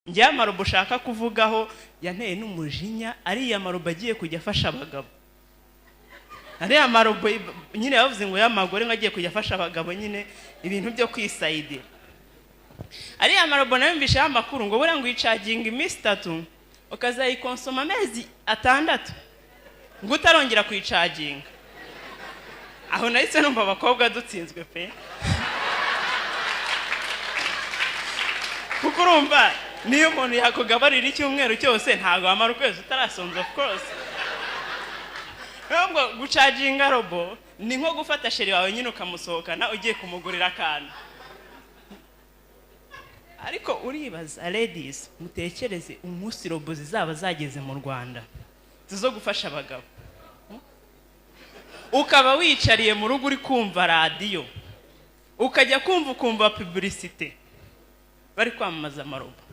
Njyewe amarobo ushaka kuvugaho yanteye n'umujinya, ariya marobo agiye kujya afasha abagabo, ariya marobo nyine bavuze ngo y'amagore, ngo agiye kujya afasha abagabo nyine ibintu byo kwisayidira. Ariya marobo nayumvisheho amakuru ngo buriya ngo uyicaginga iminsi 3, ukazayikonsoma amezi 6 ngo utarongera kuyicaginga. Aho nahise numva abakobwa dutsinzwe pe, kuko urumva niyo umuntu yakugaburira icyumweru cyose, ntabwo wamara ukwezi utarasonza, of course. Nubwo gucaginga robo ni nko gufata chéri wawe nyine ukamusohokana ugiye kumugurira akantu. Ariko uribaza, ladies, mutekereze umunsi robo zizaba zageze mu Rwanda zo gufasha abagabo, ukaba wicariye mu rugo uri kumva radiyo, ukajya kumva ukumva publicité bari kwamamaza amarobo.